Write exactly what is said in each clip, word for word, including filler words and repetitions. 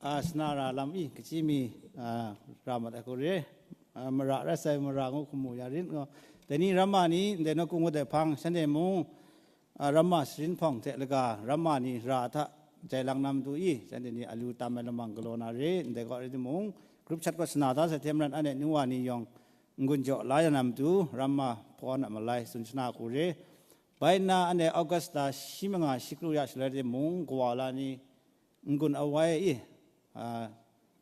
A, shana ra lam i, kaji mi, a, ra mat ai hku re, a, mara rai sai, mara ngu hkum mu ya rit ngaw. Dai ni ramma ni, ndai nawku ngut ai hpang, shanhte mung, a, ramma sharin hpawng hte laga, ramma ni ra hta jai lang na matu i, shanhte ni a lu tam ai lamang galaw na re, ndai kaw rai timung, group chat kaw shana da sai hte maren, anhte nu wa ni yawng, n-gun jaw la ya na matu, ramma hpawn a malai, tsun shana hku re. Bai nna, anhte Augusta shi manga shi kru ya shaloi timung, kawa la ni, n-gun awai i, a,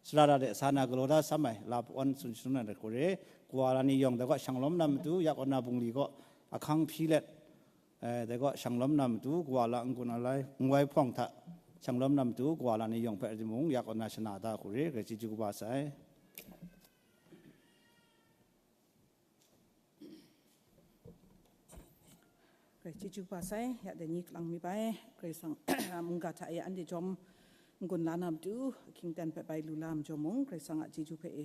sara da de sa na galaw da sam ai, la pawn tsun shangun ai hku re, kawa la ni yawng dai kaw shanglawm na matu, ya kaw na bungli kaw ahkang hpyi let, eh, dai kaw shanglawm na matu, kawa la n-gun awai, n-wai hpawng hta shanglawm na matu, kawa la ni yawng hpe rai timung, ya kaw na shana da hku re, grai chyeju kaba sai. Grai chyeju kaba sai, ya dai ni kalang mi bai, Karai Kasang mungga hta e anhte jawm n-gun la na matu, ahkying ten hpe bai lu la majaw mung, Karai Kasang a chyeju hpe e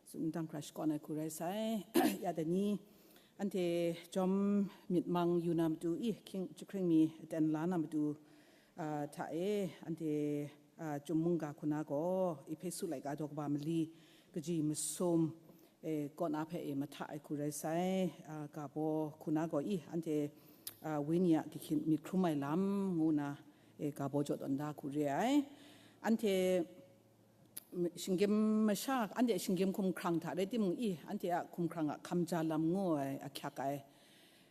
tsun dang hkra shakawn ai hku rai sai. Ya dai ni, anhte jawm myit mang yu na matu i, hkying jahkring mi aten la na matu, a, hta e, anhte, a, chyum mungga hku na gaw, Ehpesu laika daw kaba mali, kaji masum, e, kaw na hpe e mahta ai hku rai sai, a, ga baw hku na gaw i, anhte, a, wenyi a gahkyin myit hkrum ai lam ngu na, e, ga baw jaw tawn da hku re ai. Anhte, m-, shinggyim masha, anhte shinggyim hkumhkrang hta rai timung i, anhte a hkumhkrang a hkamja lam ngu ai ahkyak ai,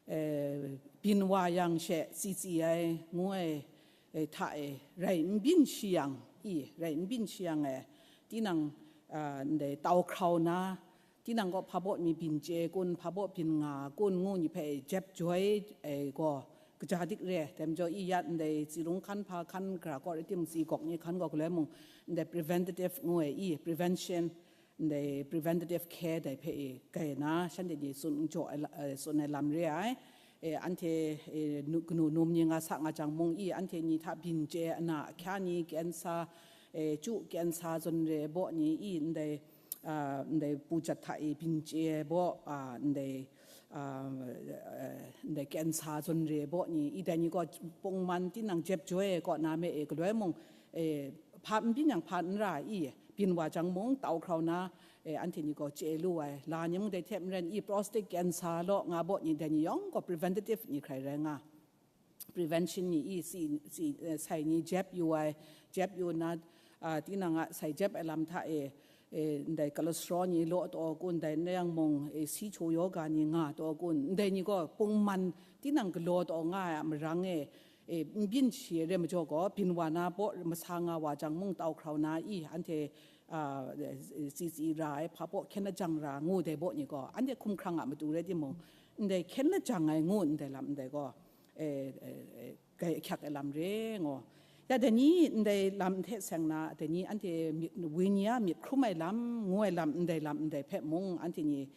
e, byin wa yang she tsi tsi ai ngu ai, e, hta e, rai n byin shi yang i, rai n byin shi yang e, tinang, a, ndai tau hkrau na, tinang gaw hpa baw mi byin chye kun, hpa baw byin nga kun ngu ni hpe jep joi ai gaw, kaja dik re, dai majaw i ya ndai tsi rung hkan hpa hkan gara kaw rai timung, tsi gawk ni hkan gaw galoi mung, ndai preventative ngu ai i, prevention, ndai preventative care dai hpe i, gai na, shanhte ni tsun n jaw ai la-, eh, tsun ai lam re ai. E, anhte, e, nu-, kanu num ni nga sa nga jang mung i, anhte ni hta byin chye ai ana, ahkya ni, cancer, e, chu cancer zawn re baw ni i, ndai, a, ndai pu jat hta i byin chye ai baw, a, ndai, a, e, ndai cancer zawn re baw ni i, dai ni gaw pungman tinang jep joi ai kaw na me e, galoi mung, e, hpa n byin yang hpa n ra i, byin wa jang mung tau hkrau na, e, anhte ni gaw chye lu ai. La ni mung dai hte maren i, prostate cancer law nga baw ni, dai ni yawng gaw preventative ni hkrai rai nga. Prevention ni i, si, si, eh, sai ni jep yu ai, jep yu na, a, tinang a sai jep ai lam hta e, e, ndai cholesterol ni law taw kun, dai na yang mung, e, si chu yoga ni nga taw kun, ndai ni gaw pungman tinang galaw taw nga ai a marang e, e, n byin shi re majaw gaw, byin wa na baw masa nga wa jang mung tau hkrau na i, anhte, a, tsi tsi ra ai, hpa baw hkyen ajang ra ngu dai baw ni gaw, anhte hkumhkrang a matu rai timung, ndai hkyen ajang ai ngu ndai lam ndai gaw, e, e, e, gai ahkyak ai lam re ngu. Ya, dai ni ndai lam hte seng na, dai ni anhte myit, wenyi a myit hkrum ai lam, ngu ai lam, ndai lam ndai hpe mung, anhte ni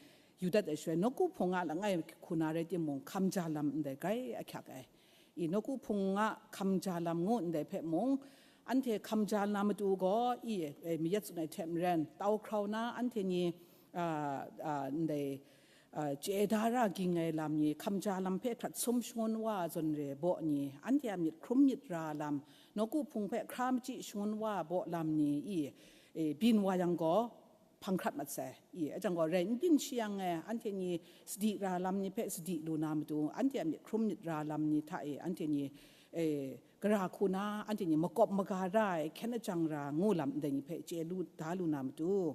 yu dat ai shaloi, nawku hpung a langai hku na rai timung, hkamja lam ndai gai ahkyak ai. I nawku hpung a hkamja lam ngu ndai hpe mung, anhte hkamja na matu gaw, i, e, mayat tsun ai hte maren, tau hkrau na anhte ni, a, a, ndai, a, chye da ra ging ai lam ni, hkamja lam hpe hkrat sum shangun wa zawn re baw ni, anhte a myit hkrum myit ra lam, nawku hpung hpe hkra machyi shangun wa baw lam ni, i, e, byin wa yang gaw, hpang hkrat mat sai. I, ajang gaw, rai n byin shi yang e, anhte ni sadi ra lam ni hpe sadi lu na matu, anhte a myit hkrum myit ra lam ni hta e, anhte ni, e, gara hku na, anhte ni makawp maga ra ai, hkyen ajang ra ngu lam ndai ni hpe chye lu, da lu na matu,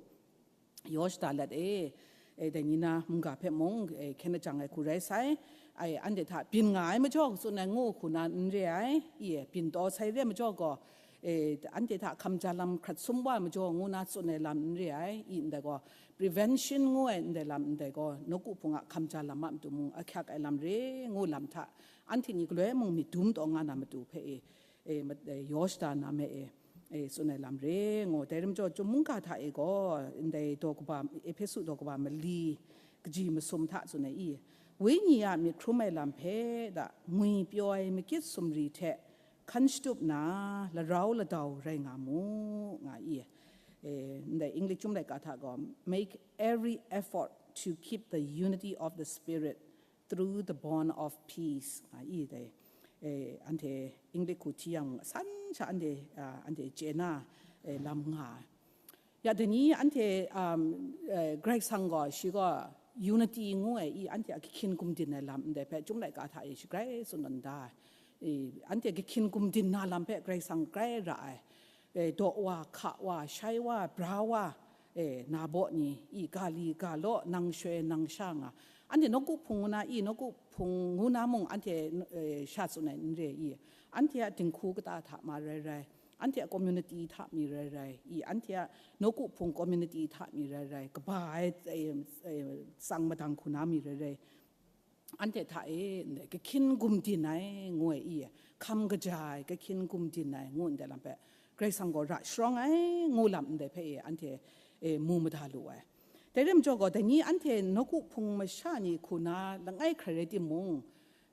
yaw shada let e, e, dai ni na mungga hpe mung, e, hkyen ajang ai hku rai sai. Ai, anhte hta byin nga ai majaw, tsun ai ngu hku na n re ai, i, byin taw sai re ai majaw gaw, e, anhte hta hkamja lam hkrat sum wa ai majaw ngu na tsun ai lam n re ai, i, ndai gaw, prevention ngu ai ndai lam ndai gaw, nawku hpung a hkamja lam a matu mung ahkyak ai lam re ngu lam hta, anhte ni galoi mung myit dum taw nga na matu hpe e, e, mat-, e, yaw shada na me e, e, tsun ai lam re ngu. Dai ram jaw, Chyum mungga hta e gaw, ndai daw kaba, Ehpesu daw kaba mali, kaji masum hta tsun ai i, wenyi a myit hkrum ai lam hpe da, ngwi pyaw ai magit sumri hte hkan shatup na, larau ladau rai nga mu, nga i. E, ndai English Chyum laika hta gaw, "Make every effort to keep the unity of the Spirit through the bond of peace," nga i dai. E, anhte English hku hti yang, san sha anhte, a, anhte chye na, lam nga ai. Ya dai ni anhte, um, eh, Karai Kasang gaw, shi gaw unity ngu ai i, anhte a ahkying gumdin ai lam ndai hpe, Chyum laika hta e shi grai tsun tawn da ai. I, anhte ahkying gumdin na lam hpe Karai Kasang grai ra ai. Eh, daw wa, hka wa, shai wa, bra wa, eh, na baw ni, i, ga li, ga law, nang shoi, nang sha nga. Anhte nawku hpung ngu na, i, nawku hpung ngu na mung, anhte, eh, sha tsun ai n re i. Anhte a dinghku kata hta ma rai rai, anhte a community hta mi rai rai, i, anhte a nawku hpung community hta mi rai rai, kaba ai, eh, eh, tsang madang hku na mi rai rai, anhte hta e, ndai, ahkying gumdin ai, ngu ai i, hkam kaja ai, ahkying gumdin ai, ngu ndai lam hpe, Karai Kasang gaw ra sharawng ai, ngu lam ndai hpe e, anhte, e, mu mada lu ai. Dai rai majaw gaw, dai ni anhte nawku hpung masha ni hku na langai hkrai rai timung,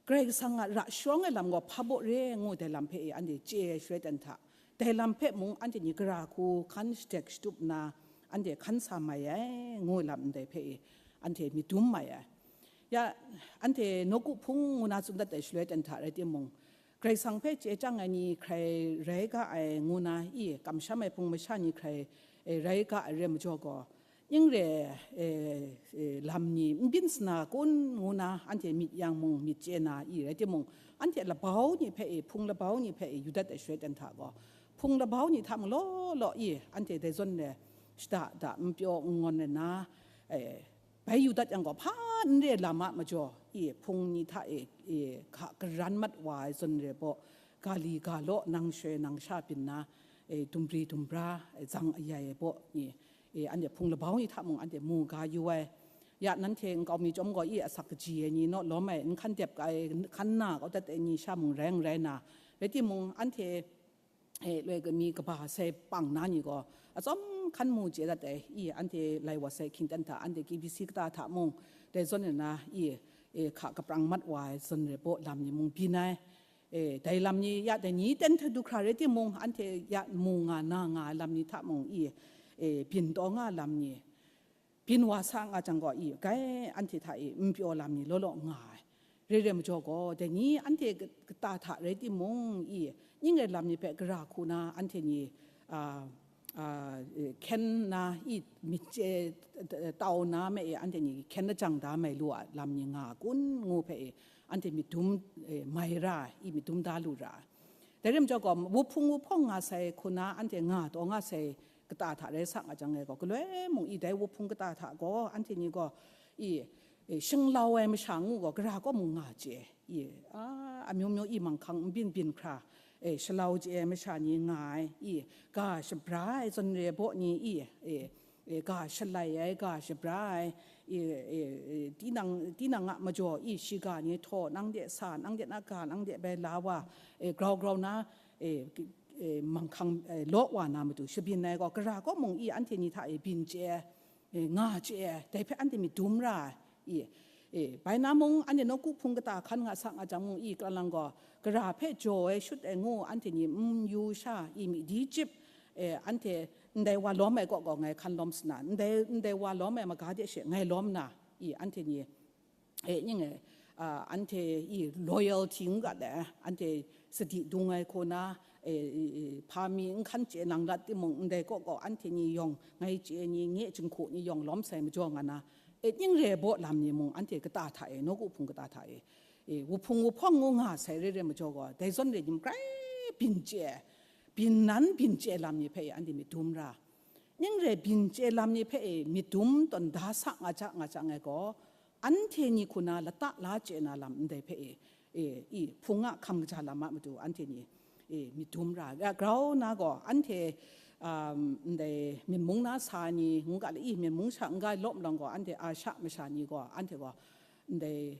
Karai Kasang a ra sharawng ai lam gaw hpa baw re, ngu dai lam hpe e, anhte chye ai shaloi ten hta, dai lam hpe mung anhte ni gara hku hkan shadek shatup nna, anhte hkan sa mai ai, ngu lam ndai hpe e, anhte myit dum mai ai. Ya, anhte nawku hpung ngu na tsun dat ai shaloi ten hta rai timung, Karai Kasang hpe chye chyang ai ni hkrai rai ga ai ngu na i, kamsham ai hpung masha ni hkrai, e, rai ga ai rai majaw gaw, ning re, e, e, lam ni n byin sana kun ngu na anhte myit yang mung myit chye na i rai timung, anhte labau ni hpe e, hpung labau ni hpe e, yu dat ai shaloi ten hta gaw, hpung labau ni hta mung law law i, anhte dai zawn re shada da n pyaw n ngawn ai na, e, bai yu dat yang gaw, hpa n re lam a majaw, i, hpung ni hta e, i, hka karan mat wa ai zawn re baw, ga li ga law, nang shoi nang sha byin na, e, dumbri dumbra, e, zang ayai ai baw ni, e, anhte hpung labau ni hta mung anhte mu ga yu ai. Ya, nanhte nkau mi chyawm gaw, i, asak kaji ai ni naw lawm ai, n hkan dep ai, n hkan na kau dat ai ni sha mung rai n rai na, rai timung, anhte e, loi kami kaba sai pang na ni gaw, atsawm hkan mu chye dat ai, i, anhte lai wa sai hkying ten hta, anhte K B C kata hta mung, dai zawn na, i, e, hka kaprang mat wa ai zawn re baw lam ni mung byin ai. E, dai lam ni ya dai ni ten hta du hkra rai timung, anhte ya mu nga na nga ai lam ni hta mung, i, e, byin taw nga lam ni, byin wa sa nga jang gaw, i, gai anhte hta e n pyaw lam ni law law nga ai. Re re majaw gaw, dai ni anhte kata hta rai timung, i, ning ai lam ni hpe gara hku na anhte ni, a, a, e, hkyen na, i, myit chye, e, tau na me e, anhte ni hkyen lajang da mai lu a lam ni nga kun ngu hpe e, anhte myit dum, e, mai ra, i, myit dum da lu ra. Dai rai majaw gaw, wuhpung wuhpawng nga sai hku na anhte nga taw nga sai kata hta rai sa nga jang e gaw, galoi mung i dai wuhpung kata hta gaw, anhte ni gaw, i, e, shinglau ai masha ngu gaw, gara kaw mung nga chye, i, a, amyu myu i manghkang n byin byin hkra, e, shalau chye ai masha ni nga ai, i, ga shabra ai zawn re baw ni, i, e, e, ga shalai ai, ga shabra ai, e, e, e, tinang, tinang a majaw, i, shiga ni htaw, nang de sa, nang de na ga, nang de bai la wa, e, grau grau na, e, e, manghkang, e, law wa na matu shabyin ai gaw, gara kaw mung i anhte ni hta e byin chye ai, e, nga chye ai, dai hpe anhte myit dum ra ai, i, e, bai na mung, anhte nawku hpung kata hkan nga sa nga jang mung, i, kalang gaw, gara hpe jaw ai shut ai ngu, anhte ni n yu sha, i, myi di chyip, e, anhte ndai wa lawm ai kaw gaw ngai hkan lawm sana, ndai, ndai wa lawm ai maga de she ngai lawm na, i, anhte ni, e, ning e, a, anhte i loyalty n ga le, anhte sadi dung ai hku na, e, e, e, hpa mi n hkan chye nang lat timung, ndai kaw gaw anhte ni yawng, ngai chye ni, nye jinghku ni yawng lawm sai majaw nga na, e, ning re baw lam ni mung, anhte kata hta e, nawku hpung kata hta e, e, wuhpung wuhpawng ngu nga sai re re majaw gaw, dai zawn re ni mung grai byin chye, byin nan byin chye lam ni hpe e, anhte myit dum ra. Ning re byin chye lam ni hpe e, myit dum tawn da sa nga ja nga jang ai gaw, anhte ni hku na lata la chye na lam ndai hpe e, e, i, hpung a hkam kaja lam a matu anhte ni, e, myit dum ra. Ya, grau na gaw, anhte, um, ndai Myen mung na sa ni, ngu ga le, i, Myen mung sha n-ga lawm lang gaw, anhte Asha masha ni gaw, anhte gaw, ndai,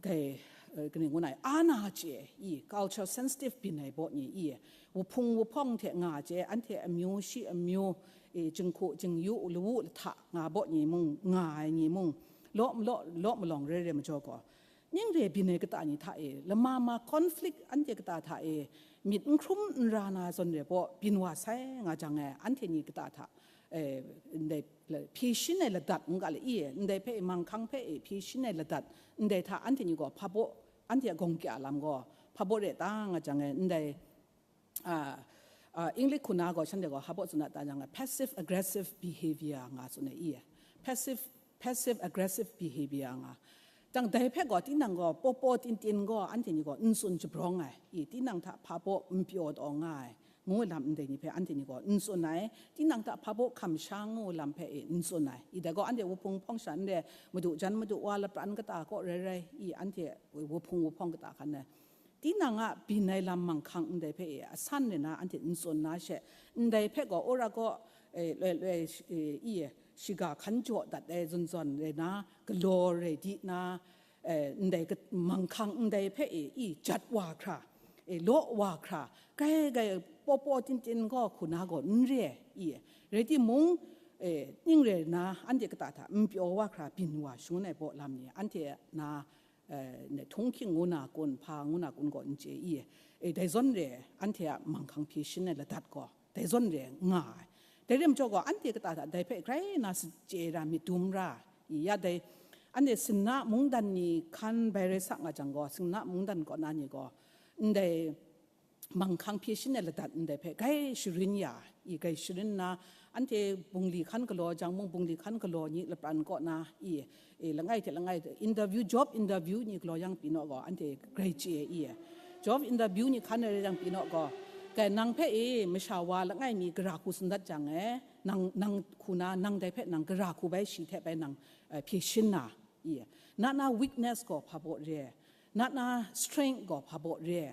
dai, eh, kaning ngu na ai, a na chye, i, culture sensitive byin ai baw ni, i, wuhpung wuhpawng hte nga chye, anhte amyu shi amyu, i, jinghku jingyu lawu lahta nga baw ni mung, nga ai ni mung, law, law, law malawng re re majaw gaw, ning re byin ai kata ni hta e, lama ma conflict anhte kata hta e, myit n hkrum n ra na zawn re baw, byin wa sai nga jang e, anhte ni kata hta, eh, ndai la-, hpyi shin ai ladat n ga le i, ndai hpe manghkang hpe e hpyi shin ai ladat, ndai hta anhte ni gaw hpa baw, anhte a gawng kya lam gaw hpa baw re ta nga jang e, ndai, a, uh, English hku na gaw shanhte gaw hpa baw tsun a ta jang, passive aggressive behavior nga tsun ai i. Passive, passive aggressive behavior nga. Jang dai hpe gaw tinang gaw paw paw tin tin gaw anhte ni gaw n tsun jabrawng ai, i, tinang hta hpa baw n pyaw taw nga ai, ngu lam ndai ni hpe anhte ni gaw n tsun ai, tinang hta hpa baw hkam sha ngu lam hpe e n tsun ai. I dai gaw anhte wuhpung hpawng sha n re, madu jan madu wa lapran kata kaw rai rai, i, anhte wuhpung wuhpawng kata hkan ai. Tinang a byin ai lam manghkang ndai hpe e asan re na anhte n tsun na she, ndai hpe gaw wora gaw, e, loi loi, e, i, shiga hkan jaw dat ai zawn zawn re na, galaw rai di na, e, ndai ka-, manghkang ndai hpe e, i, jat wa hkra, e, law wa hkra, grai grai paw paw tin tin gaw hku na gaw n re, i, rai timung, e, ning re na anhte kata hta n pyaw wa hkra byin wa shangun ai baw lam ni, anhte na, e, ne, htunghking ngu na kun, hpa ngu na kun gaw n chye i, e, dai zawn re, anhte a manghkang hpyi shin ai ladat gaw, dai zawn re nga ai. Dai re majaw gaw, anhte kata hta dai hpe grai na sachye ra, myit dum ra, i, ya dai, anhte sinna mungdan ni hkan bai rai sa nga jang gaw, sinna mungdan kaw na ni gaw, ndai manghkang hpyi shin ai ladat ndai hpe grai sharin ya, i, grai sharin na, anhte bungli hkan galaw jang mung, bungli hkan galaw ni lapran kaw na, i, e, langai hte langai hte interview, job interview ni galaw yang pyi naw gaw, anhte grai chye, i, job interview ni hkan rai jang pyi naw gaw, kai nang hpe, e, masha wa langai mi gara hku tsun dat jang, e, nang, nang hku na, nang dai hpe nang gara hku bai shi hte bai nang, e, hpyi shin na, i, na na weakness gaw hpa baw re, na na strength gaw hpa baw re,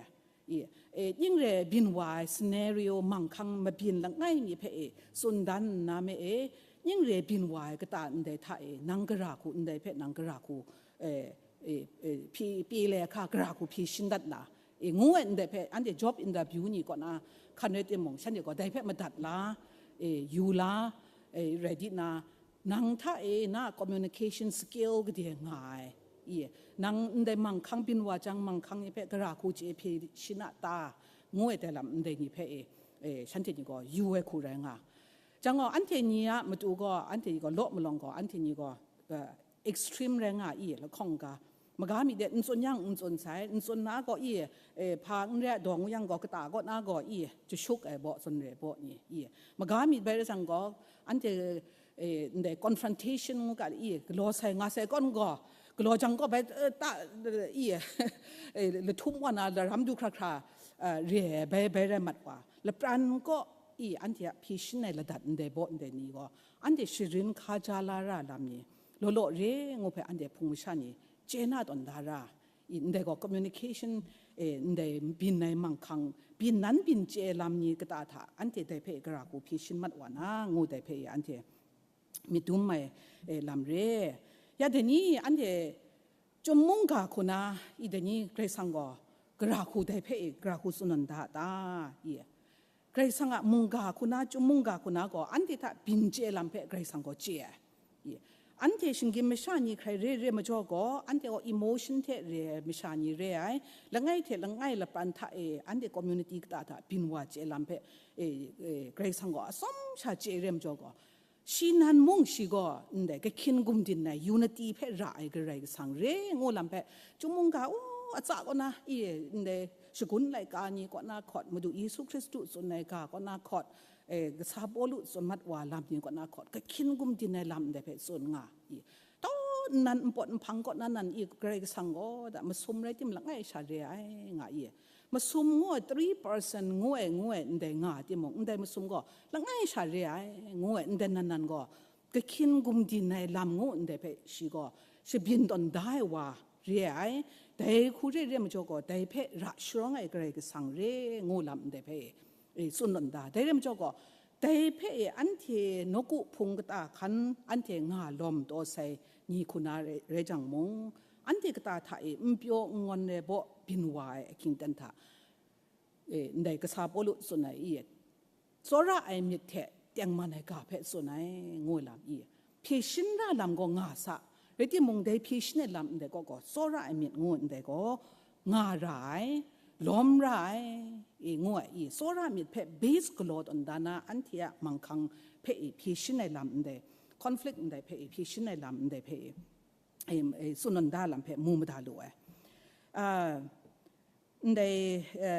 i, e, ning re byin wa ai scenario manghkang mabyin langai mi hpe, e, tsun dan nna me, e, ning re byin wa ai kata ndai hta e, nang gara hku ndai hpe nang gara hku, e, e, e, hpyi, pyi le hkra gara hku hpyi shin dat na, e, ngu ai ndai hpe anhte job interview ni kaw na hkan rai timung, shanhte gaw dai hpe madat la, e, yu la, e, rai di na, nang hta e na communication skill gade nga ai, i, nang ndai manghkang byin wa jang, manghkang ni hpe gara hku chye hpyi shin a ta, ngu ai dai lam ndai ni hpe e, e, shanhte ni gaw yu ai hku rai nga. Jang gaw, anhte ni a matu gaw, anhte ni gaw law malawng gaw, anhte ni gaw, e, extreme rai nga i, lahkawng ga, maga mi de n tsun yang n tsun sai, n tsun na gaw i, e, hpa n re ai dawng u yang gaw, kata kaw na gaw i, jashuk ai baw, tsun re baw ni, i, maga mi bai rai jang gaw, anhte, e, ndai confrontation ngu ga i, galaw sai nga sai kawn gaw, galaw jang gaw bai, e, ta, i, e, lahtum wa na laram du hkra hkra, e, re ai bai, bai rai mat wa, lapran kaw i, anhte a hpyi shin ai ladat ndai baw ndai ni gaw, anhte sharin hka ja la ra lam ni, law law re ngu hpe anhte hpung masha ni chye na tawn da ra, i, ndai gaw communication, e, ndai byin ai manghkang, byin nan byin chye lam ni kata hta anhte dai hpe gara hku hpyi shin mat wa na, ngu dai hpe anhte myit dum ai, e, lam re. Ya dai ni anhte chyum mungga hku na, i, dai ni Karai Kasang gaw gara hku dai hpe, e, gara hku tsun nawn da a ta? I, Karai Kasang a mungga hku na, chyum mungga hku na gaw, anhte hta byin chye lam hpe Karai Kasang gaw chye ai. I, anhte shinggyim masha ni hkrai re re majaw gaw, anhte gaw emotion hte re ai masha ni re ai, langai hte langai lapran hta e, anhte community kata hta byin wa chye lam hpe, e, e, Karai Kasang gaw atsawm sha chye re majaw gaw, shi nan mung shi gaw ndai kahkyin gumdin ai unity hpe ra ai Karai Kasang re ngu lam hpe, chyum mungga u atsa kaw na, i, ndai shagun laika ni kaw na hkawt, Madu Yesu Hkristu tsun ai ga kaw na hkawt, e, kasa Pawlu tsun mat wa lam ni kaw na hkawt, kahkyin gumdin ai lam ndai hpe tsun nga i, tau nnan npawt nhpang kaw na nan i, Karai Kasang gaw da masum rai tim langai sha re ai nga i, masum ngu ai, three person ngu ai, ngu ai ndai nga timung, ndai masum gaw langai sha re ai ngu ai, ndai nan nan gaw kahkyin gumdin ai lam ngu ndai hpe shi gaw shabyin tawn da ai wa re ai. Dai hku re re majaw gaw, dai hpe ra sharawng ai Karai Kasang re ngu lam ndai hpe, e, tsun tawn da. Dai re majaw gaw, dai hpe, e, anhte nawku hpung kata hkan anhte nga lawm taw sai ni hku na re, rai jang mung, anhte kata hta e n pyaw n ngawn ai baw byin wa ai ahkying ten hta, e, ndai kasa Pawlu tsun ai i, tsawra ai myit hte tengman ai ga hpe tsun ai, ngu lam i, hpyi shin ra lam gaw nga sa, rai timung, dai hpyi shin ai lam ndai gaw, gaw tsawra ai myit ngu ndai gaw, nga ra ai, lawm ra ai, i, ngu ai i, tsawra myit hpe base galaw tawn da na, anhte a manghkang hpe i hpyi shin ai lam ndai, conflict ndai hpe i hpyi shin ai lam ndai hpe i, e, e, tsun nawn da lam hpe mu mada lu ai. A, ndai, e,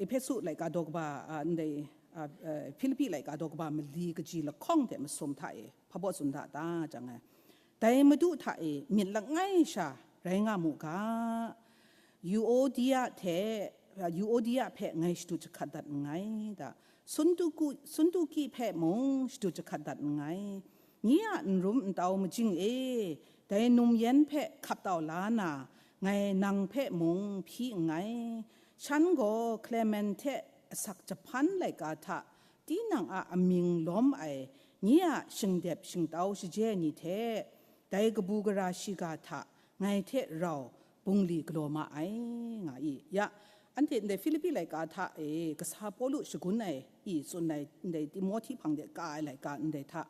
Ehpesu laika daw kaba, a, ndai, a, eh, Hpilipi laika daw kaba mali kaji lahkawng hte masum hta e hpa baw tsun da ta jang e, dai Madu hta e myit langai sha rai nga mu ga, Euodia hte, Euodia hpe ngai shadut jahkat dat nngai da, Suntuku-, Suntuki hpe mung shadut jahkat dat nngai. Nye a n rum n tau majing e, dai num yen hpe hkap tau la na, ngai nang hpe mung hpyi nngai. Shan gaw Klemen hte asak jahpan laika hta tinang a amying lawm ai nye a shingdep shingtau shaje ni hte, dai kabu gara shiga hta ngai hte rau bungli galaw ma ai, nga i. Ya, anhte ndai Hpilipi laika hta e kasa Pawlu shagun ai i tsun ai, ndai Timohti hpang de ka ai laika ndai hta,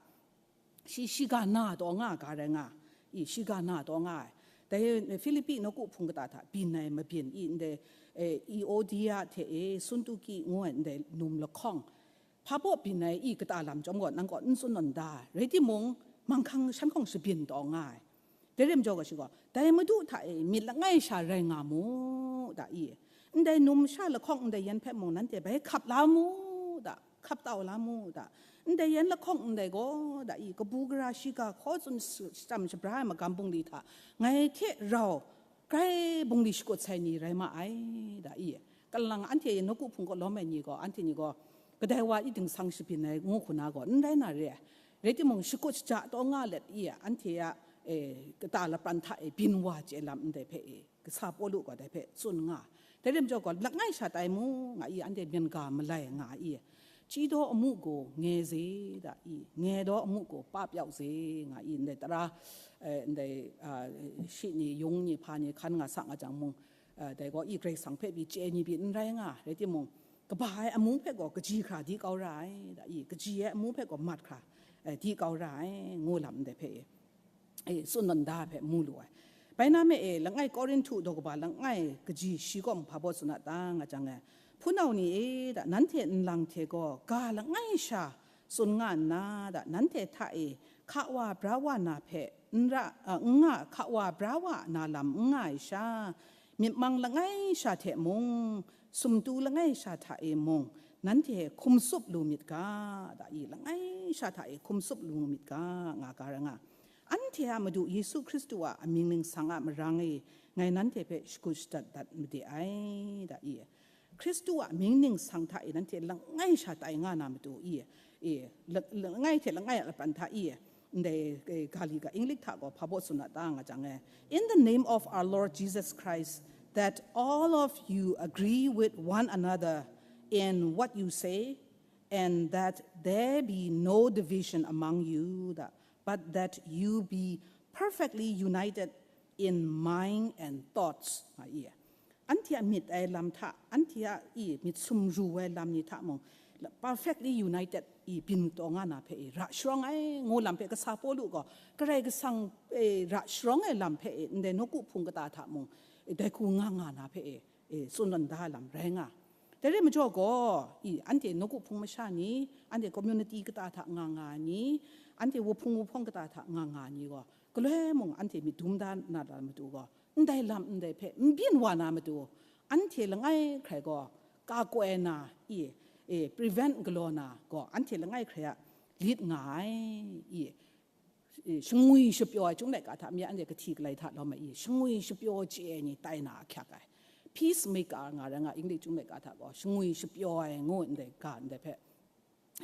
shi shiga na taw nga ga rai nga, i shiga na taw nga ai. Dai Hpilipi nawku hpung kata hta byin ai mabyin i ndai, e, Euodia hte e Suntuki ngu ai ndai num lahkawng, hpa baw byin ai i kata lam chyawm gaw, nang gaw n tsun nawn da, rai timung, manghkang shan hkawng shabyin taw nga ai. Dai rai majaw gaw, shi gaw, dai Madu hta e myit langai sha rai nga mu, da i. Ndai num sha lahkawng ndai yan hpe mung nanhte bai hkap la mu, da, hkap tau la mu, da. Ndai yan lahkawng ndai gaw, da i, kabu gara shiga hkaw tsun shachyam shabra ai magam bungli hta, ngai hte rau grai bungli shakut sai ni rai ma ai, da i. Kalang anhte nawku hpung kaw lawm ai ni gaw, anhte ni gaw, kadai wa i dingsang shabyin ai ngu hku na gaw, n rai na re ai. Rai timung, shakut shaja taw nga let i, anhte a, e, kata lapran hta e byin wa chye lam ndai hpe e, kasa Pawlu gaw dai hpe tsun nga. Dai rai majaw gaw, langai sha tai mu, nga i, anhte myen ga malai nga i, 祈祷 အမှုကို ငယ်စေ da i, ငယ်သော အမှုကို ပပျောက်စေ nga i, ndai tara, e, ndai, a, shi ni, yung ni, hpa ni, hkan nga sa nga jang mung, a, dai gaw i Karai Kasang hpe pyi chye ni pyi n rai nga, rai timung, kaba ai amu hpe gaw kaji hkra di kau ra ai, da i, kaji ai amu hpe gaw mat hkra, e, di kau ra ai, ngu lam ndai hpe e, e, tsun nawn da hpe mu lu ai. Bai na me e, langai Korinhtu daw kaba langai kaji shi kaw mung hpa baw tsun a ta nga jang e, hpunau ni e, da, nanhte nlang hte gaw ga langai sha tsun nga nna, da, nanhte hta e hka wa bra wa na hpe n ra, a, n nga, hka wa bra wa na lam n nga ai sha, myit mang langai sha hte mung, sumtu langai sha hta e mung, nanhte hkum tsup lu myit ga, da i, langai sha hta e hkum tsup lu myit ga, nga ga ra nga. Anhte a Madu Yesu Hkristu a amying ningsang a marang e ngai nanhte hpe shakut shadat dat made ai, da i. Hkristu a mying ningsang hta e nanhte langai sha tai nga na matu i, i, la-, langai hte langai a lapran hta i, ndai, e, ga li ga Inglik hta gaw hpa baw tsun a ta nga jang e, "In the name of our Lord Jesus Christ, that all of you agree with one another in what you say, and that there be no division among you, da, but that you be perfectly united in mind and thoughts," nga i. Anhte a myit ai lam hta, anhte a i myit sumru ai lam ni hta mung, perfectly united i byin taw nga na hpe i ra sharawng ai ngu lam hpe kasa Pawlu gaw, Karai Kasang e ra sharawng ai lam hpe i ndai nawku hpung kata hta mung, e, dai hku nga nga na hpe i, e, tsun nawn da lam rai nga. Dai rai majaw gaw, i, anhte nawku hpung masha ni, anhte community kata hta nga nga ni, anhte wuhpung wuhpawng kata hta nga nga ni gaw, galoi mung anhte myit dum da na lam matu gaw, ndai lam ndai hpe n byin wa na matu, anhte langai hkrai gaw, ka koi na, i, e, prevent galaw na gaw, anhte langai hkrai a lit nga ai, i, e, shangwi shapyaw ai Chyum laika hta mi anhte kahti kalai hta lawm ai i, shangwi shapyaw chye ai ni tai na ahkyak ai. Peace maker nga rai nga, English Chyum laika hta gaw, shangwi shapyaw ai ngu ndai ga ndai hpe,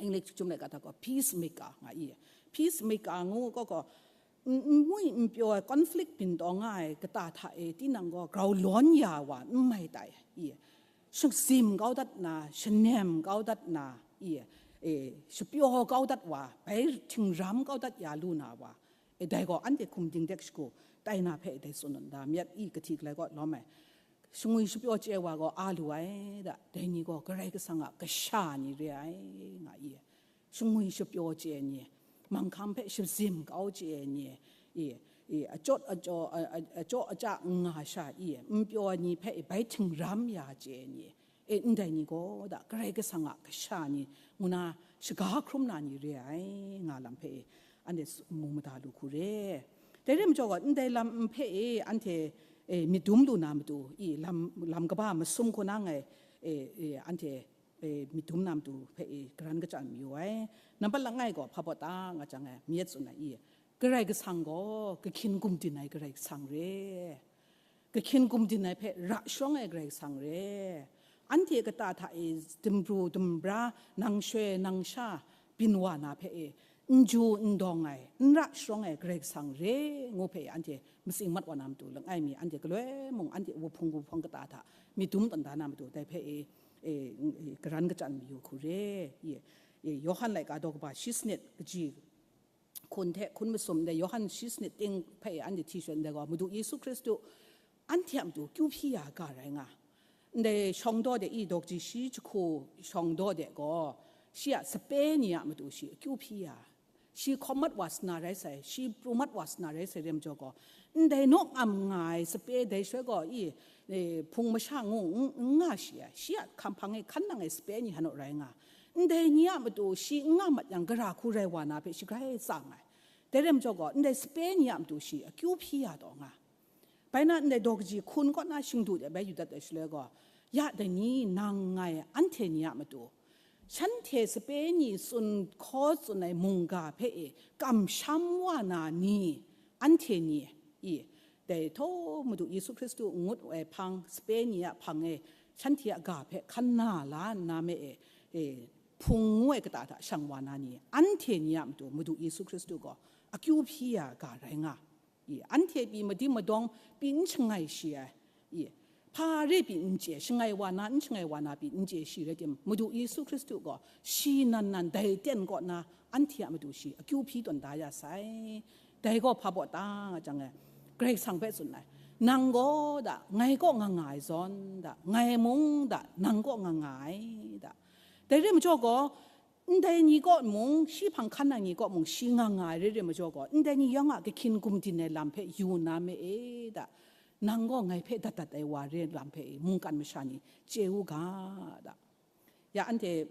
English Chyum laika hta gaw, peace maker nga i. Peace maker ngu gaw gaw, n-, n-, ngwi n pyaw ai conflict byin taw nga ai kata hta e, tinang gaw grau lawn ya wa n mai tai i. Shazim kau dat na, shanem kau dat na, i, e, shapyaw kau dat wa, bai htingram kau dat ya lu na wa, e, dai gaw anhte hkum dingdek shagu tai na hpe dai tsun nawn da myit i, kahti kalai kaw lawm ai. Shangwi shapyaw chye wa gaw a lu ai da, dai ni gaw Karai Kasang a kasha ni re ai, nga i. Shangwi shapyaw chye ni, manghkang hpe shazim kau chye ni, i, i, achawt ajaw, a, a, achawt aja n nga sha i, n pyaw ai ni hpe bai htingram ya chye ni, e, ndai ni gaw da Karai Kasang a kasha ni ngu na shaga hkrum na ni re ai, nga lam hpe, e, anhte s-, mu mada lu hku re. Dai rai majaw gaw, ndai lam n hpe, e, anhte, e, myit dum lu na matu, i, lam, lam kaba masum hku na ngai, e, e, anhte e, myit dum na matu hpe e, karan kachyan mayu ai. Nampat langai gaw hpa baw ta nga jang e, myit tsun ai i, Karai Kasang gaw kahkyin gumdin ai Karai Kasang re. Kahkyin gumdin ai hpe ra sharawng ai Karai Kasang re. Anhte kata hta e, dumbru dumbra, nang shoi nang sha byin wa na hpe e, n ju n dawng ai, n ra sharawng ai Karai Kasang re, ngu hpe anhte matsing mat wa na matu langai mi, anhte galoi mung, anhte wuhpung wuhpawng kata hta myit dum tawn da na matu, dai hpe e, e, e, karan kachyan mayu hku re. E, e, Yawhan laika daw kaba shi sanit kaji hkun hte hkun masum ndai Yawhan shi sanit ting hpe anhte hti shut ndai gaw, Madu Yesu Hkristu anhte a matu akyu hpyi ya ga rai nga. Ndai shawng daw de i, daw kaji shi jahku shawng daw de gaw, shi a sape ni a matu shi akyu hpyi ya, shi hkawm mat wa sa na rai sai, shi pru mat wa sa na rai sai, rem jaw gaw, ndai naw ngam nga ai sape dai shaloi gaw i, e, hpung masha ngu n, n nga shi ai, shi a hkam hpang e hkan nang ai sape ni hanu rai nga. Ndai ni a matu shi n nga mat yang, gara hku rai wa na hpe shi grai tsang ai. Dai rem jaw gaw, ndai sape ni a matu shi akyu hpyi ya taw nga. Bai na ndai daw kaji hkun kaw na shingdu de bai yu dat ai shaloi gaw, ya dai ni nang ngai anhte ni a matu, shanhte sape ni tsun hkaw tsun ai mungga hpe e kamsham wa na ni, anhte ni i, dai htaw Madu Yesu Hkristu n ngut ai hpang, sape ni a hpang e shanhte a ga hpe hkan na la nna me e, e, hpung ngu ai kata hta shang wa na ni, anhte ni a matu Madu Yesu Hkristu gaw akyu hpyi ya ga rai nga. I, anhte pyi madim madawng pyi n shangai shi ai. I, hpa re pyi n chye, shangai wa na, n shangai wa na pyi n chye shi rai tim, Madu Yesu Hkristu gaw shi nan nan dai ten kaw na anhte a matu shi akyu hpyi tawn da ya sai. Dai gaw hpa baw ta nga jang e, Karai Kasang hpe tsun ai, nang gaw da, ngai kaw nga nga ai zawn da, ngai mung da, nang kaw nga nga ai da. Dai re majaw gaw, ndai ni kaw mung, shi hpang hkan na ni kaw mung, shi nga nga ai re re majaw gaw, ndai ni yawng a kahkyin gumdin ai lam hpe yu na me e da, nang gaw ngai hpe dat dat ai wa re lam hpe e, mungkan masha ni chye u ga da. Ya anhte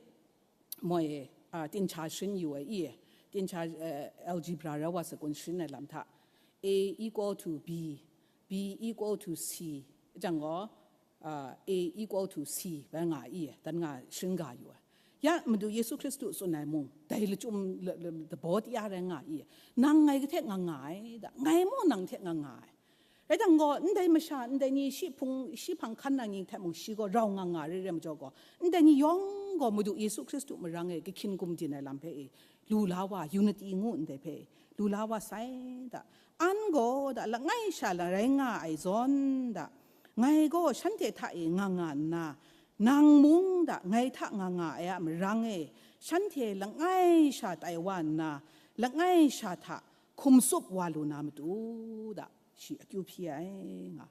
moi e, a, tincha sharin yu ai i, tincha, eh, algebra rau wa sakun sharin ai lam hta, A equal to B, B equal to C, jang gaw, a, A equal to C bai nga i, dan nga sharin ga yu ai. Ya Madu Yesu Hkristu tsun ai mung, dai lachyum la-, la-, labaw tia rai nga i, nang ngai hte nga nga ai da, ngai mung nang hte nga nga ai. Rai jang gaw, ndai masha, ndai ni shi hpung, shi hpang hkan na ni hte mung shi gaw rau nga nga re re majaw gaw, ndai ni yawng gaw Madu Yesu Hkristu marang e kahkyin gumdin ai lam hpe e, lu la wa, unity ngu ndai hpe e, lu la wa sai da. An gaw da langai sha la rai nga ai zawn da, ngai gaw shanhte hta e nga nga nna, nang mung da ngai hta nga nga ai a marang e, shanhte langai sha tai wa nna, langai sha hta hkum tsup wa lu na matu da, shi akyu hpyi ai nga.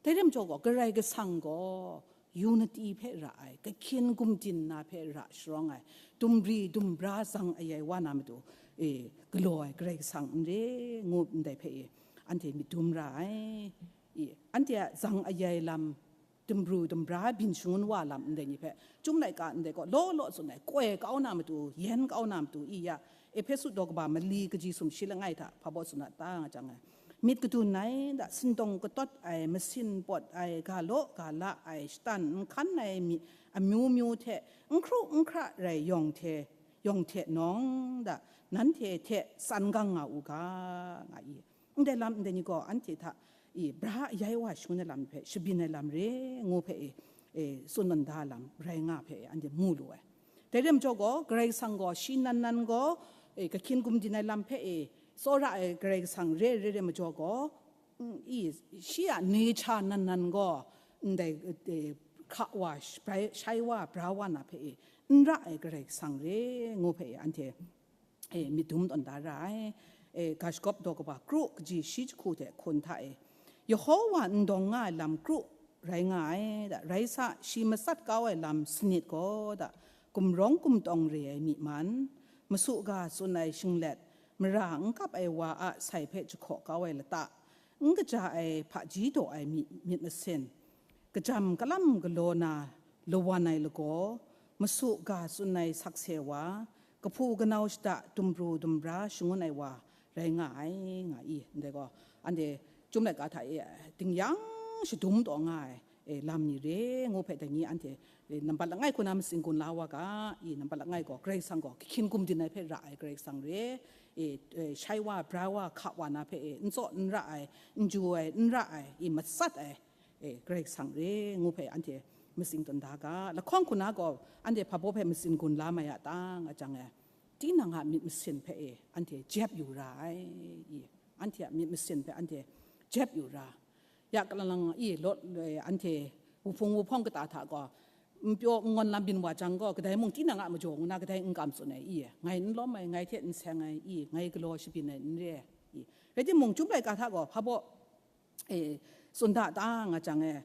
Dai re majaw gaw, Karai Kasang gaw unity hpe ra ai, kahkyin gumdin na hpe ra sharawng ai, dumri dumbra zang ayai wa na matu, e, galaw ai Karai Kasang n re, ngu ndai hpe e, anhte myit dum ra ai. I, anhte a zang ayai lam, dumru dumbra byin shangun wa lam ndai ni hpe, Chyum laika ndai gaw law law tsun ai, koi kau na matu, yen kau na matu i ya, Ehpesu daw kaba mali kaji sumshi langai hta hpa baw tsun a ta nga jang ai, myit kadun ai da, sindawng katawt ai, masin pawt ai, ga law ga la ai, shatan n hkan ai mi amyu myu hte n hkru n hkra rai yawng hte, yawng hte nawng da, nanhte hte tsan gang nga u ga, nga i. Ndai lam ndai ni gaw anhte hta i bra ayai wa shangun ai lam hpe shabyin ai lam re ngu hpe e, e, tsun tawn da lam rai nga hpe e, anhte mu lu ai. Dai re majaw gaw, Karai Kasang gaw shi nan nan gaw, e, kahkyin gumdin ai lam hpe e, tsawra ai Karai Kasang re, re, re majaw gaw, mm, i, shi a nature nan nan gaw, ndai, e, hka wa, shai, shai wa, bra wa na hpe e, n ra ai Karai Kasang re ngu hpe e, anhte e, myit dum tawn da ra ai. E, ga shagawp daw kaba kru kaji shi jahku hte hkun hta e, Yehowa n dawng nga ai lam kru rai nga ai da, rai sa, shi matsat kau ai lam sanit gaw da, gumrawng gumtawng re ai myi man, masu ga tsun ai shinglet, mara n kap ai wa a sai hpe jahkaw kau ai lata, n kaja ai hpaji daw ai myi, myit masin, kajam kalam galaw na lawan ai lagaw, masu ga tsun ai sakse wa, kahpu kanau shada dumru dumbra shangun ai wa rai nga ai, nga i, ndai gaw, anhte Chyum laika hta e, ding yang shadum taw nga ai, e, lam ni re ngu hpe dai ni anhte E, nambat langai hku na matsing gun la wa ga, i nambat langai gaw Karai Kasang gaw kahkyin gumdin ai hpe ra ai Karai Kasang re, e, e, shai wa, bra wa, hka wa na hpe, e, n tsaw n ra ai, n ju ai, n ra ai, i matsat ai, e, Karai Kasang re, ngu hpe anhte matsing tawn da ga. Lahkawng hku na gaw anhte hpa baw hpe matsing gun la mai a ta nga jang e, tinang a myit masin hpe, e, anhte jep yu ra ai, i, anhte a myit masin hpe anhte jep yu ra. Ya kalang lang i, lawt, e, anhte wuhpung wuhpawng kata hta gaw, n pyaw n ngawn lam byin wa jang gaw, kadai mung tinang a majaw ngu na kadai n kam tsun ai i, ngai n lawm ai, ngai hte n seng ai i, ngai galaw shabyin ai n re ai i. Rai timung, Chyum laika hta gaw hpa baw, e, tsun da ta nga jang e,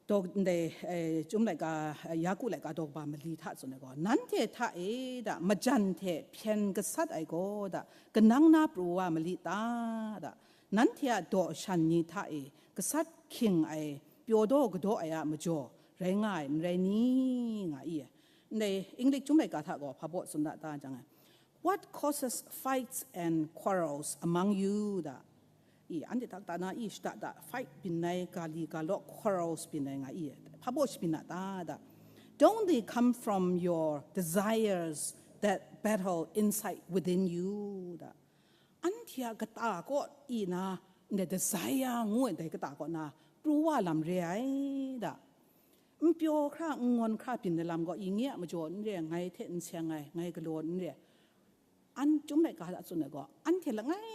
daw ndai, e, Chyum laika, e, Yaku laika daw kaba mali hta tsun ai gaw, nanhte hta e da majan hte hpyen gasat ai gaw da kanang na pru wa malit ta da, nanhte a daw shan ni hta e gasat hkying ai pyaw daw kadaw ai a majaw rai nga ai, n rai ni? Nga i. Ndai English Chyum laika hta gaw hpa baw tsun da ta jang ai, "What causes fights and quarrels among you?" da. I, anhte tak ta na i shada da, fight byin ai, gali galawk, quarrels byin ai nga i, hpa baw shabyin a ta da. "Don't they come from your desires that battle inside within you?" da. Anhte a kata kaw i na, ndai desire ngu ai dai kata kaw na pru wa lam re ai da. N pyaw hkra, n ngawn hkra byin ai lam gaw, i, ngai a majaw n re ai, ngai hte n seng ai, ngai galaw n re ai. An Chyum laika hta tsun ai gaw, anhte langai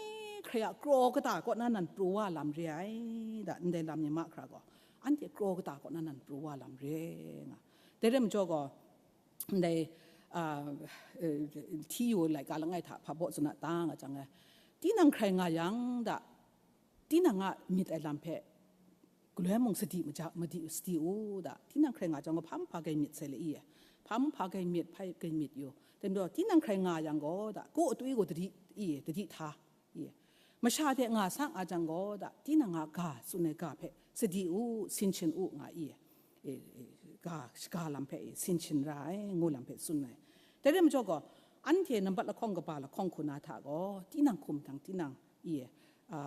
hkrai a kraw kata kaw na nan pru wa lam re ai da, ndai lam ni mahkra gaw, anhte kraw kata kaw na nan pru wa lam re nga. Dai rai majaw gaw, ndai, a, e, T U laika langai hta hpa baw tsun a ta nga jang e, tinang hkrai nga yang da, tinang a myit ai lam hpe galoi mung sadi maja, madi, sadi u da. Tinang hkrai nga jang gaw, hpa mung hpa gai myit sai le i, hpa mung hpa gai myit, hpa gai myit yu. Dai majaw, tinang hkrai nga yang gaw da, kaw atwi gaw dadi i, dadi hta i. Masha hte nga sa nga jang gaw da, tinang a ga, tsun ai ga hpe sadi u, sinshin u nga i. E, e, ga, shaga lam hpe e, sinshin ra ai, ngu lam hpe tsun ai. Dai rai majaw gaw, anhte nambat lahkawng kaba lahkawng hku na hta gaw, tinang hkum dang tinang i, a,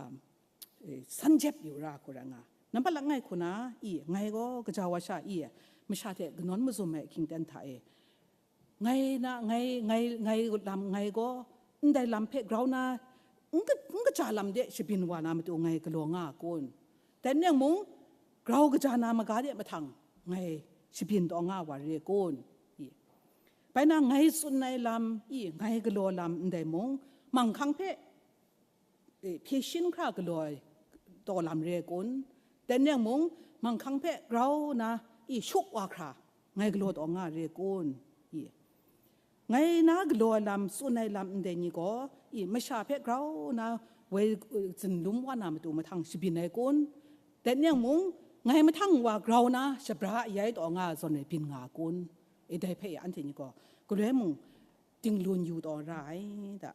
e, san jep yu ra hku rai nga. Nambat langai hku na i, ngai gaw kaja wa sha i, masha hte kanawn mazum ai hkying ten hta e, ngai na, ngai, ngai, ngai lam, ngai gaw ndai lam hpe grau na, n ka, n kaja lam de shabyin wa na matu ngai galaw nga a kun? Dai ning mung, grau kaja na maga de mahtang ngai shabyin taw nga wa re kun? I. Bai na, ngai tsun ai lam i, ngai galaw lam ndai mung, manghkang hpe, e, hpye shin hkra galaw ai taw lam re ai kun? Dai ning mung, manghkang hpe grau na i, shuk wa hkra ngai galaw taw nga re ai kun? I. Ngai na galaw ai lam, tsun ai lam ndai ni gaw, i, masha hpe grau na woi, e, zunlum wa na matu mahtang shabyin ai kun? Dai ning mung, ngai mahtang wa grau na shabra ayai taw nga ai zawn e byin nga ai kun? E, dai hpe anhte ni gaw galoi mung dinglun yu taw ra ai da.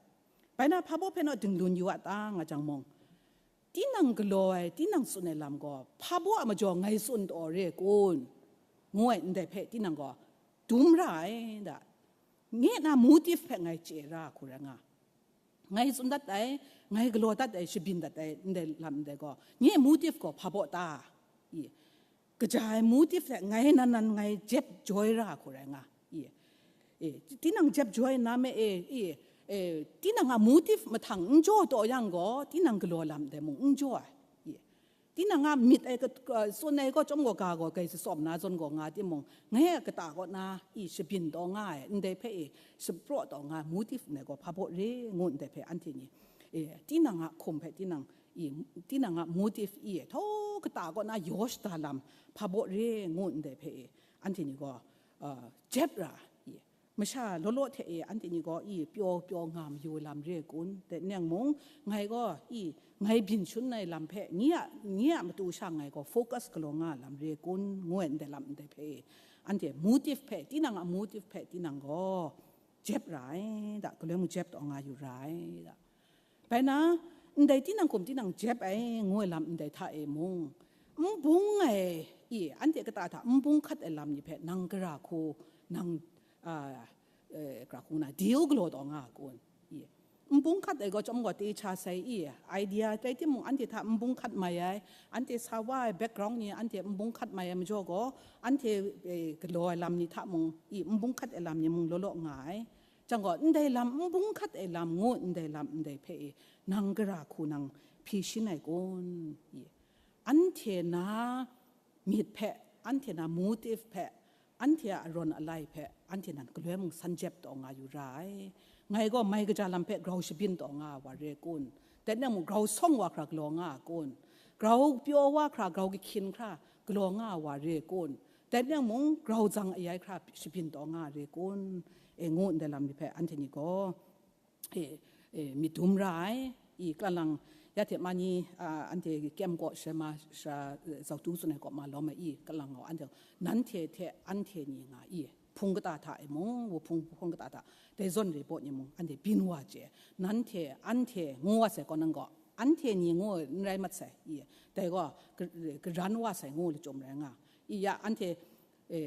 Bai na, hpa baw hpe naw dinglun yu a ta nga jang mung, tinang galaw ai, tinang tsun ai lam gaw, hpa baw a majaw ngai tsun taw re ai kun? Ngu ai ndai hpe tinang gaw dum ra ai da. Ngai na motive hpe ngai chye ra hku rai nga. Ngai tsun dat ai, ngai galaw dat ai, shabyin dat ai, ndai lam ndai gaw, ngai motive gaw hpa baw ta? I. Kaja ai motive hte ngai nan nan ngai jep joi ra hku rai nga. I. E, tinang jep joi na me e, i, e, tinang a motive mahtang n jaw taw yang gaw, tinang galaw lam dai mung n jaw ai. I. Tinang a myit ai ka, ka, tsun ai gaw, chyawm gaw, ga gaw, kai tsawm na zawn gaw nga timung, ngai a kata kaw na i shabyin taw nga ai, ndai hpe i shapraw taw nga ai motive ndai gaw hpa baw re ngu ndai hpe anhte ni, e, tinang a hkum hpe tinang, i, tinang a motive i, htaw kata kaw na yaw shada lam hpa baw re ngu ndai hpe i, anhte ni gaw, a, jep ra i, masha law law hte e, anhte ni gaw i, pyaw pyaw nga mayu lam re ai kun? Dai ning mung, ngai gaw i, ngai byin shun ai lam hpe, ngai a, ngai a matu sha ngai gaw focus galaw nga lam re ai kun? Ngu ai ndai lam ndai hpe i, anhte motive hpe, tinang a motive hpe tinang gaw jep ra ai da, galoi mung jep taw nga yu ra ai da. Bai na, ndai tinang hkum tinang jep ai ngu ai lam ndai hta e mung, n bung ai, i, anhte kata hta n bung hkat ai lam ni hpe nang gara hku, nang, a, e, gara hku na, deal galaw taw nga a kun? I, n Bung hkat ai gaw chyawm gaw te cha sai i, idea tai timung anhte hta n bung hkat mai ai, anhte sa wa ai background ni anhte n bung hkat mai ai majaw gaw, anhte, eh, galaw ai lam ni hta mung i, n bung hkat ai lam ni mung law law nga ai. Chyang gaw, ndai lam, n bung hkat ai lam ngu ndai lam ndai hpe i, nang gara hku nang hpyi shin ai kun? I, anhte na myit hpe, anhte na motive hpe, anhte a arawn alai hpe, anhte nan galoi mung san jep taw nga yu ra ai. Ngai gaw mai kaja lam hpe grau shabyin taw nga wa re kun? Dai nang mung grau sawng wa hkra galaw nga a kun? Grau pyaw wa hkra, grau kahkyin hkra galaw nga wa re kun? Dai nang mung grau zang ayai hkra shabyin taw nga re kun? E ngu ndai lam ni hpe anhte ni gaw, e, e, myit dum ra ai. I, kalang, ya hte ma ni, a, anhte kyem kaw sema sha, e, zautu tsun ai kaw ma lawm ai i, kalang gaw anhte, nanhte hte anhte ni nga i, hpung kata hta e mung, wuhpung hpung kata hta, dai zawn re baw ni mung, anhte byin wa chye, nanhte, anhte ngu wa sai kaw nang gaw, anhte ni ngu n rai mat sai i, dai gaw, ka-, karan wa sai ngu lachyum rai nga. I ya, anhte, e,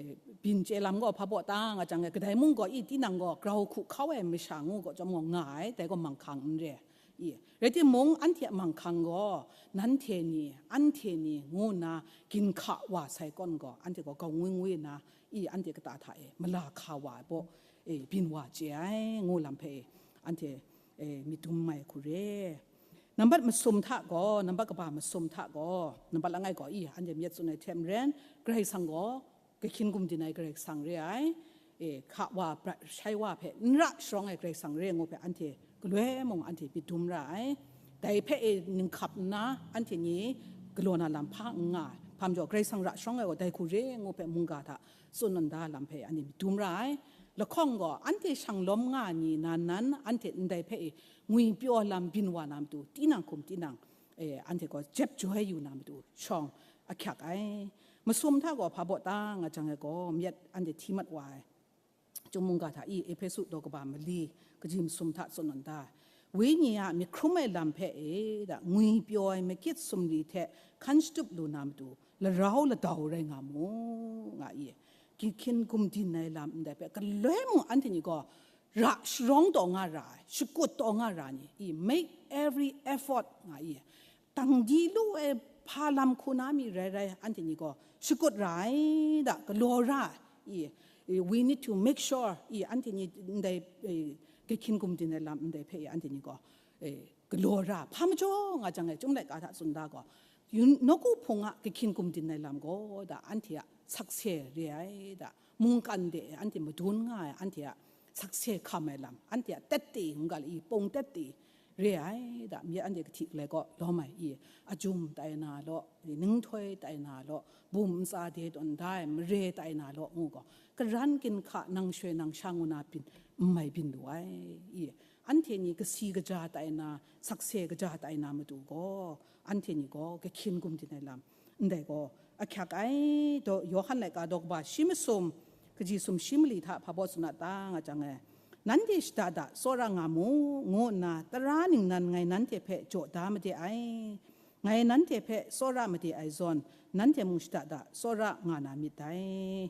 byin chye lam gaw hpa baw ta nga jang e, kadai mung gaw i, tinang gaw grau hku hkau ai masha ngu gaw chyawm gaw nga ai, dai gaw manghkang n re. I, rai timung, anhte a manghkang gaw, nanhte ni, anhte ni ngu nna ginhka wa sai kawn gaw, anhte gaw grau ngwi ngwi nna, i, anhte kata hta e mala hka wa ai baw, e, byin wa chye ai, ngu lam hpe, e, anhte, e, myit dum ai hku re. Nambat masum hta gaw, nambat kaba masum hta gaw, nambat langai gaw i, anhte myit tsun ai hte maren, Karai Kasang gaw, kahkyin gumdin ai Karai Kasang re ai, e, hka wa, brat shai wa hpe n ra sharawng ai Karai Kasang re ngu hpe anhte galoi mung anhte myit dum ra ai. Dai hpe e ninghkap nna anhte ni galaw na lam hpa n nga ai. Hpa majaw, Karai Kasang ra sharawng ai gaw dai hku re ngu hpe mungga hta tsun nda lam hpe anhte myit dum ra ai. Lahkawng gaw, anhte shang lawm nga ai ni nan nan anhte ndai hpe e ngwipyaw lam byin wa na matu, tinang hkum tinang, e, anhte gaw jep joi yu na matu shawng ahkyak ai. Masum hta gaw hpa baw ta nga jang ai gaw, myit anhte hti mat wa ai. Chyum mungga hta i, Ehpesu daw kaba mali, kaji masum hta tsun nda, Wenyi a myit hkrum ai lam hpe e, da, ngwipyaw ai magit sumri hte hkan shatup lu na matu, larau ladau rai nga mu, nga i. Kahkyin gumdin ai lam ndai hpe galoi mung anhte ni gaw ra sharawng taw nga ra ai, shakut taw nga ra ni, i, make every effort, nga i. Tang di lu ai hpa lam hku na mi rai rai, anhte ni gaw shakut ra ai, da, galaw ra ai. I, i, we need to make sure, i, anhte ni ndai, i, kahkyin gumdin ai lam ndai hpe, i, anhte ni gaw, i, galaw ra. Hpa majaw nga jang e, Chyum laika hta tsun da gaw, yu-, nawku hpung a kahkyin gumdin ai lam gaw, da, anhte a sakse re ai, da, mungkan de e anhte madun nga ai, anhte a sakse hkam ai lam, anhte a tette, mungga lai i pawng tette, re ai, da, myit anhte kahti galai kaw lawm ai i, ajum tai na law, ninghtoi tai na law, bum ntsa de tawn da ai mare tai na law, ngu gaw, karan ginhka nang shoi nang sha ngu na byin, n mai byin lu ai i, anhte ni kasi kaja tai na, sakse kaja tai na matu gaw, anhte ni gaw kahkyin gumdin ai lam, ndai gaw ahkyak ai. Daw, Yawhan laika daw kaba shi masum, kaji sum shi mali hta hpa baw tsun a ta nga jang e, nanhte shada da tsawra nga mu, ngu nna tara ningnan ngai nanhte hpe jaw da made ai. Ngai nanhte hpe tsawra made ai zawn, nanhte mung shada da tsawra nga na myit dai.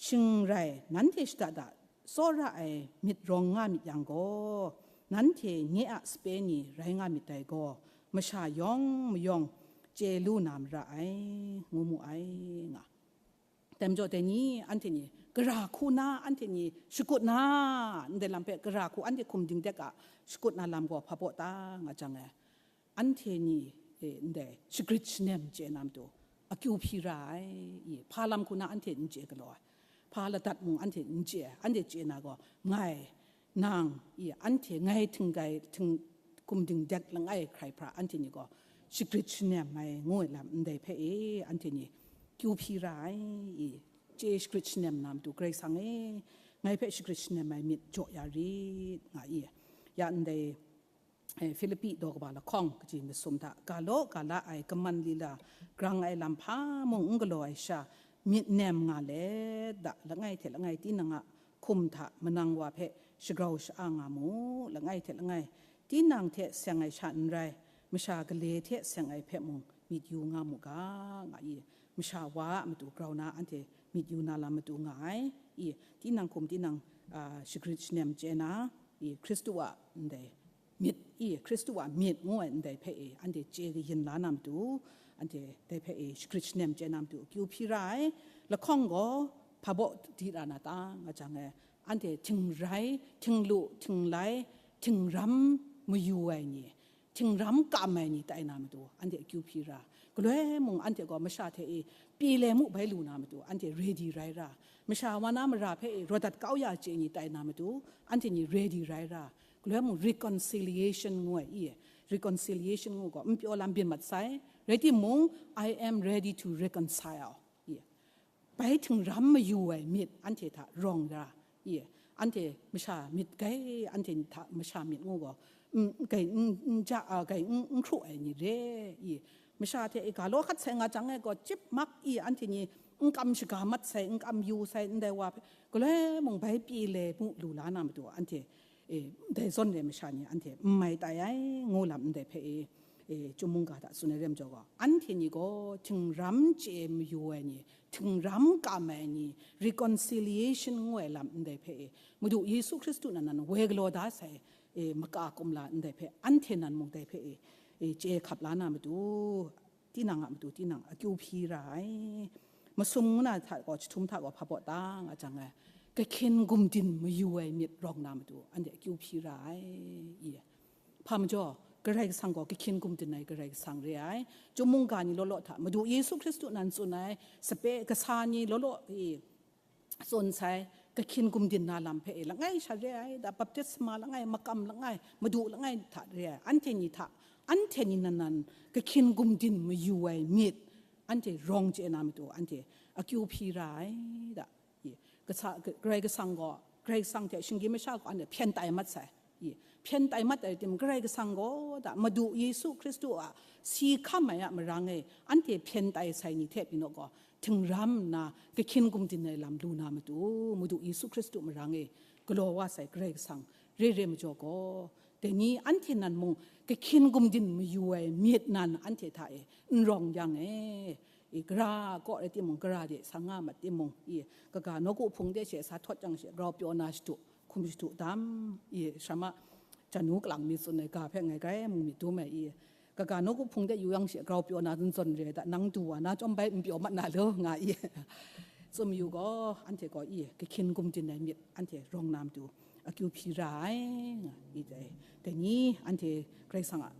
Shing rai, nanhte shada da tsawra ai myit rawng nga myit yang gaw, nanhte nye a sape ni rai nga myit dai gaw, masha yawng mayawng chye lu na mara ai, ngu mu ai, nga. Dai majaw dai ni, anhte ni gara hku na, anhte ni shakut na, ndai lam hpe gara hku anhte hkum dingdek a shakut na lam gaw hpa baw ta nga jang e, anhte ni, e, ndai shagrit shanem chye na matu, akyu hpyi ra ai, i, hpa lam hku na anhte n chye galaw ai, hpa ladat mung anhte n chye ai, anhte chye na gaw, ngai, nang, i, anhte ngai htinggai, hting, hkum dingdek langai hkrai hpra anhte ni gaw, shagrit shanem ai ngu ai lam ndai hpe e, anhte ni kyu hpyi ra ai, i, chye shagrit shanem na matu, Karai Kasang e, ngai hpe shagrit shanem ai myit jaw ya rit, nga i, ya ndai, eh, Filipi daw kaba lahkawng kaji masum hta, ga law ga la ai kaman lila grang ai lam hpa mung n galaw ai sha, myit nem nga let, da, langai hte langai tinang a hkum hta manang wa hpe shagrau sha-a nga mu, langai hte langai tinang hte seng ai sha n rai, masha gale hte seng ai hpe mung myit yu nga mu ga, nga i, masha wa a matu grau na anhte myit yu na lam matu nga ai, i, tinang hkum tinang, a, shagrit shanem chye na, i, Hkristu a ndai myit i, Hkristu a myit ngu ai ndai hpe e, anhte chye kayin la na matu, anhte dai hpe e shagrit shanem chye na matu akyu hpyi ra ai. Lahkawng gaw hpa baw di ra na ta nga jang e, anhte htingrai, htinglu, htinglai, htingram mayu ai ni, htingram kam ai ni tai na matu, anhte akyu hpyi ra. Galoi mung anhte gaw masha hte e pyi le mu bai lu na matu, anhte ready rai ra. Masha wa na mara hpe e rawdat kau ya chye ni tai na matu, anhte ni ready rai ra. Galoi mung reconciliation ngu ai i, reconciliation ngu gaw n pyaw lam byin mat sai, rai timung, I am ready to reconcile. I, bai htingram mayu ai myit anhte hta rawng ra i, anhte masha myit gai, anhte hta masha myit ngu gaw, mm, gai n, n ja, a, gai n, n hkru ai ni re i, masha hte e ga law hkat sai nga jang e gaw, chyip mak i, anhte ni n kam shaga mat sai, n kam yu sai, ndai wa hpe, galoi mung bai pyi le mu lu la na matu, anhte, e, dai zawn re masha ni anhte n mai tai ai, ngu lam ndai hpe e, e, Chyum mungga hta tsun ai re majaw gaw, anhte ni gaw htingram chye mayu ai ni, htingram kam ai ni, reconciliation ngu ai lam ndai hpe e, Madu Yesu Hkristu nan nan woi galaw da sai, e, maka kumla ndai hpe, anhte nan mung dai hpe e, e, chye hkap la na matu, tinang a matu tinang akyu hpyi ra ai. Masum ngu na hta gaw, jahtum hta gaw hpa baw ta nga jang e, kahkyin gumdin mayu ai myit rawng na matu, anhte akyu hpyi ra ai. I, hpa majaw, Karai Kasang gaw kahkyin gumdin ai Karai Kasang re ai. Chyum mungga ni law law hta, Madu Yesu Hkristu nan tsun ai, sape kasa ni law law i, tsun sai, kahkyin gumdin na lam hpe e langai sha re ai, da baptisma langai, makam langai, madu langai hta re ai, anhte ni hta, anhte ni nan nan kahkyin gumdin mayu ai myit, anhte rawng chye na matu, anhte akyu hpyi ra ai, da. I, kasa, Karai Kasang gaw, Karai Kasang hte shinggyim masha gaw anhte hpyen tai mat sai. I, hpyen tai mat ai tim, Karai Kasang gaw da Madu Yesu Hkristu a si hkam ai a marang e, anhte hpyen tai sai ni hte pyi naw gaw, htingram nna kahkyin gumdin ai lam lu na matu, Madu Yesu Hkristu marang e galaw wa sai Karai Kasang re re majaw gaw, dai ni anhte nan mung kahkyin gumdin mayu ai myit nan anhte hta e n rawng yang e, i, gara kaw rai timung, gara de sa nga mat timung, i, kaga nawku hpung de she sa htawt jang she grau pyaw na shadu, hkum shadu dam, i, shama janu kalang mi tsun ai ga hpe ngai grai mung myit dum ai, i, kaga nawku hpung de yu yang she grau pyaw na zawn zawn re da, nang du wa na chyawm bai n pyaw mat na lo, nga i. Tsun yu gaw, anhte gaw i, kahkyin gumdin ai myit anhte rawng na matu akyu hpyi ra ai, nga i dai. Dai ni anhte Karai Kasang a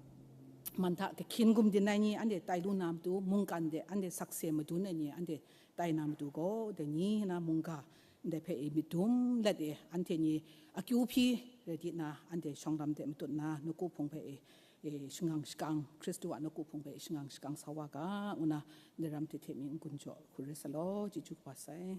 man hta kahkyin gumdin ai ni anhte tai lu na matu, mungkan de anhte sakse madun ai ni anhte tai na matu gaw, dai ni na mungga ndai hpe i myit dum let e, anhte ni akyu hpyi rai di na, anhte shawng lam de matut na, nawku hpung hpe e, e, shangang shakang, Hkristu a nawku hpung hpe e shangang shakang sa wa ga, ngu na, ndai ram hte hte mi n-gun jaw hkru rai sa law, chyeju kaba sai.